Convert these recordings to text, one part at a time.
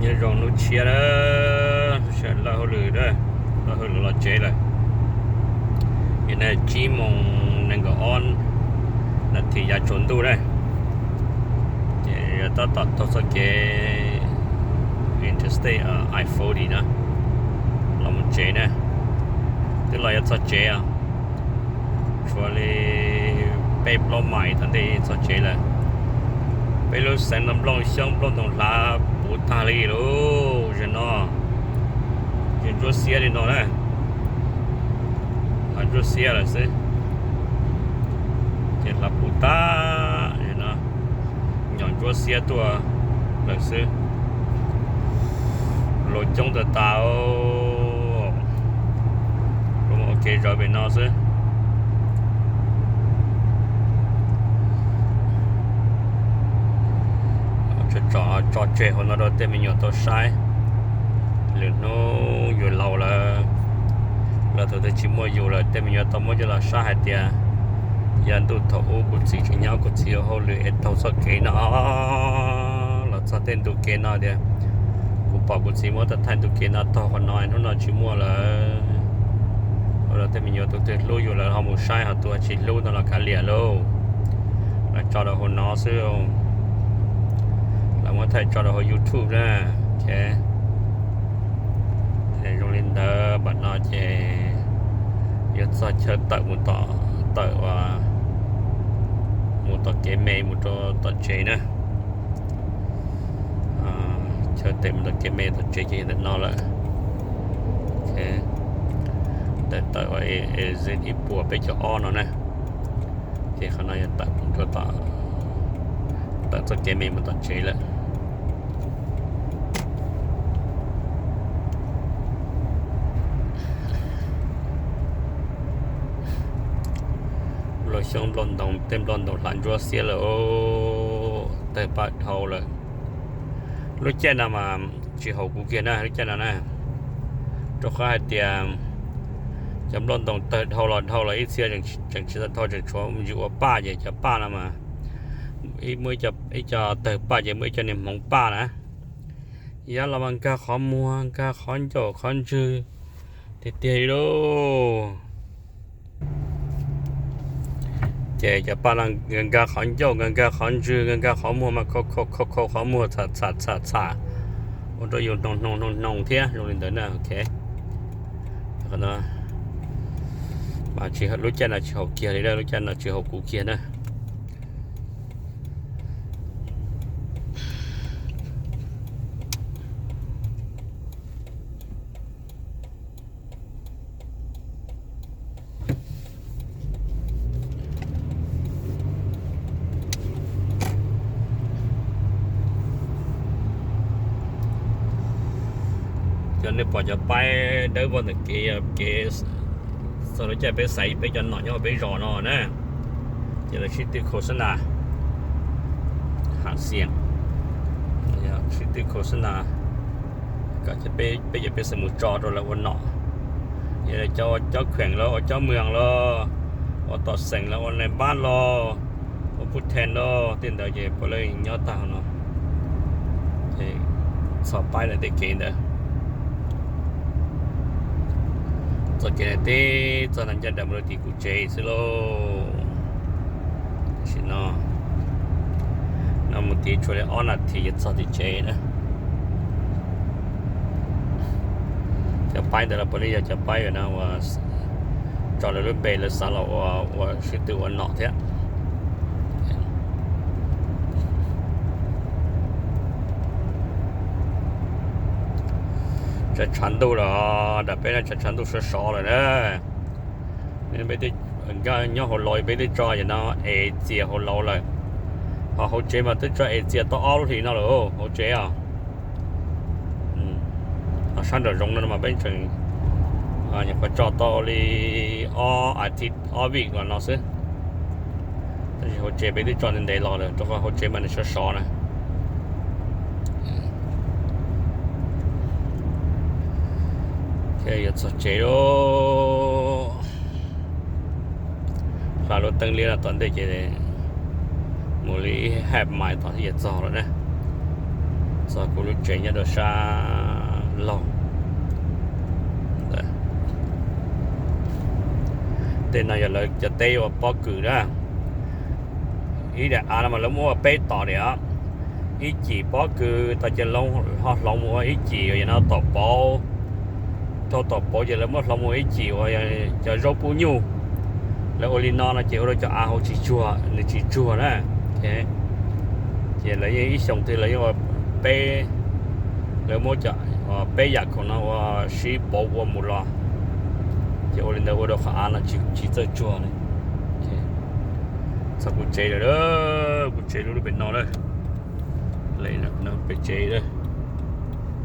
Nyob zoo hnub tshiab na, laj hauj lwm, laj hauj lwm los tsev lawm. Yog na tsib moos nees nkaum ob nas this yav tsaus ntuj na, ces tab tom taug txoj kev Interstate I forty no los mus tsev na. Twb los yuav txog tsev os, tshuav li peb plaub mais tom ntej txog tsev lawm. Peb lub xeev no nplooj xyoob nplooj ntoo hlav puv tag li lauj. Zaum no ces ntsuab xiab li no na, hlav ntsuab xiab lawm xwb. Ces hlav puv tag, nyom ntsuab xiab tuaj lawm xwb. Luag coob tas tas, luag ua kev zawv pem no xwb. Tso tseg hauv no rau tej me nyuam tau saib. Lwm hnub yus laus lawm, los thaum twg tsis muaj yus lawm tej me nyuam tau muab coj los saib hais tias yog ntuj thaum ub kuv txiv tseem nyob, kuv txiv ua hauj lwm es taug txoj kev no los txog tej ntu kev no tias, kuv pom kuv txiv muab tau thaij ntu kev no taug qhov no, hnub no tsis muaj lawm. Ua rau tej me nyuam tus twg hlub yus lawm ho mus saib, ho tus tsis hlub no los kav liam lauj. Los tso rau hauv no xwb, los muab thaij tso rau hauv YouTube na. Zoo li ntawd, npam no ces yuav txog chaw tawm mus tom, tawm uas mus tom kev me mus rau tom tsev na. Chaw tawm mus tom kev me tom tsev ces yog ntawm no lawm. Tawm, tawm uas exit ib puas peb caug ob no na. Ces qhov no yog tawm mus rau tom, tawm txoj kev me mus tom tsev lawm. Nplooj xyoob nplooj ntoo, tej nplooj ntoo hlav ntsuab xiab lawm, tawg paj dhau lawm. Lub caij no mas tsis haum kuv kiag na, lub caij no na, rau qhov hais tias cov nplooj ntoo tawg dhau los dhau los ib txhia tseem tsis tau dhau, tseem tshuav ntsis ua paj, ces cov paj no mas muaj ib co tawg paj ces muaj ib co niag hmoov paj na. Yav los mas nkag qhov muag, nkag qhov ncauj qhov ntswg tiag tiag li lauj. Ces cov paj no nkag qhov ncauj, nkag qhov ntswg, nkag qhov muag mas khau khau khau qhov muag txham txham txham, ua rau yus hnoos hnoos hnoos hnoos thiab zoo li ntawd na. Ok, lub caij no tsis haum kiag li, lub caij no tsis haum kuv kiag na. Cov nej pom cov paib dawb vog ntawm kev, kev txog lub caij peb xaiv peb cov nom nyob hauv peb zos no na, ces lawv sib tw khos xab nas, ham xiam, sib tw khos xab nas kom peb cov pej xeem mus tso rau lawv ua nom. Yog cov ua cob kheem los, ua cob mws los, ua tom xeem los, ua nais npab los, ua pub then los, tej ntawd ces puav leej nyob tag no. Txhos paib lawv tej kev ntawd. Txoj kev teb txog no ncaj nraim mus rau tim kuv tsev xwb lauj. Tam sim no, no mus tid tshuav li ob nas this yuav txog tim tsev na. Cov paib ntawd los puav leej yog cov paib uas no uas tso lawv lub npe lawv xav los ua, ua sib tw ua nom thiab. Tshav tshav ntuj los, nram peb no tshav tshav ntuj sov sov lawm na. Peb nyob hauv laus peb twb tso yam no es txias hauv laus lawm, ho hauv tsev mas twb tso es txias tau ob lub hlis no lawm hauv tsev os. Ho sab nraum zoov no mas peb tseem nyuam qhuav tso tau li ob as thiv ob vij los no xwb. Tab sis hauv tsev peb twb tso ntev ntev los lawm rau qhov hauv tsev mas nws sov sov na. Thiab yuav txog tsev lawm. Hla lub teeb liab no tom ntej ces mus li ib hab mais tom thiaj yuav txog lawm na. Txog kuv lub tsev nyob rau sab laug. Tej no yog lawv cov teb ua pob kws na. Ib daim av no mas lawv muab ua peb tom diam. Ib cim pob kws tau ces lawv ho hloov mus ua ib cim yog no tom pauv. Dhau tom pauv ces lawv muab hloov mus ib cim uas cov zaub pub nyuj. Lawv ua li no no ces ua rau cov av hauv tsis tsuag, nws tsis tsuag na. Ces lawv yeej ib xyoos twg lawv yeej ua peb, lawv muab cov peb yam khoom no ua sib pauv ua mus los, ces ua li ntawd ua rau qhov av no tsis txawj tsuag li. Txog kuv tsev lawm, kuv tsev lub lub pem no lawm. Pem tsev,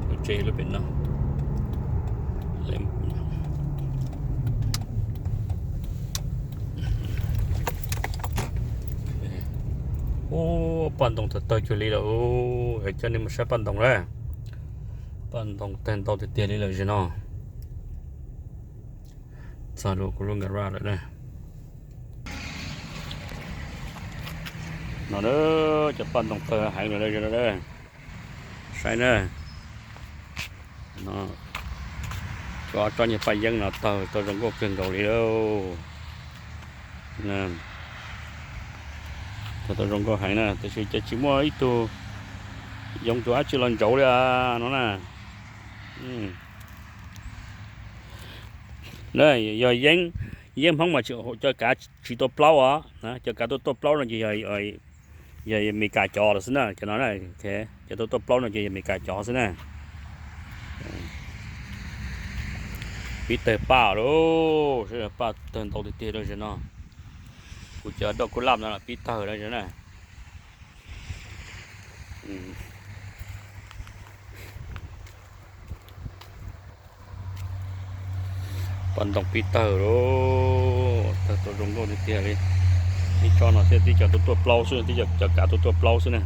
kuv tsev lub pem no. Ub, paj ntoo tawg tawg cuag li lawm. Coj nej mus saib paj ntoo na. Paj ntoo tawg ntau tiag tiag li lawm zaum no. Txog lub kuv lub garage lawm na. No cov paj ntoo tawg heev lawm zaum no. Saib na. Tsob tsob nyuag paj yeeb no tawg tau zoo nkauj kawg nkaus li lauj. Tawg tau zoo nkauj heev na, tiam sis ces tsis muaj ib tug yoov tus dab tsi los ntsauv li no na. Yog yeeb, yeeb Hmoob mas cov kav tsis tuaj plaub os, cov kav tuaj tuaj plaub no ces yog Amelikas cov lawm xwb na, cov no, cov tuaj tuaj plaub no ces yog Amelikas cov xwb na. Pib tawg paj lauj, paj tawg ntau tiag tiag rau zaum no. Kuv cov dauj kuj laj no los pib tawg lawm zaum na. Paj ntoo pib tawg lauj, tawg tau zoo nkauj tiag tiag li. Ib tsob no thiaj tib co tuaj tuaj plaub xwb, tib co kav tuaj tuaj plaub xwb na.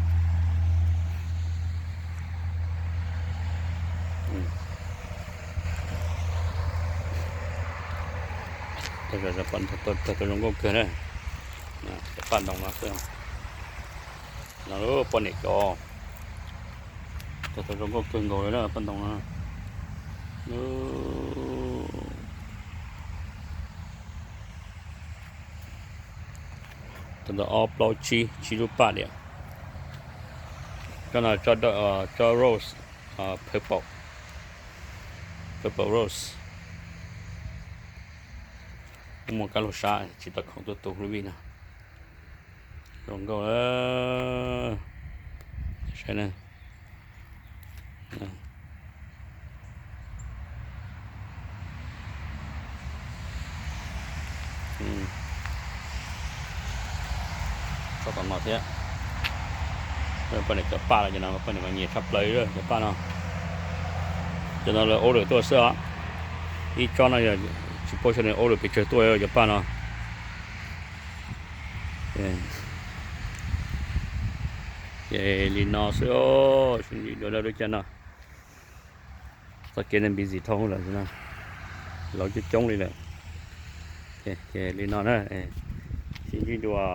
Tawg tau zoo nkauj kawg na. Cov paj ntoo no xwb. No poj niam cov. Tawg tau zoo nkauj kawg nkaus li na paj ntoo no. Tawg tau ob plaub tsib, tsib lub paj diam. Tsob no tsob rose, purple, purple rose. Muaj kab laug sab tsis tau khoom tuaj tu lub vij no. Zoo nkauj. Saib na. Tsob tom no thiab. Poj niam cov paj no, cov no poj niam mas nyiam tshaj plaws cov paj no. Cov no lawv order tuaj xwb os. Ib tsob no yog tsis paub xyov nws order pes tsawg tuaj cov paj no. Ces li no xwb, sib ntsib dua lawm lub caij no. Txoj kev neeg busy dhau lawm, lawv coob coob li lawm. Ces li no na, sib ntsib dua.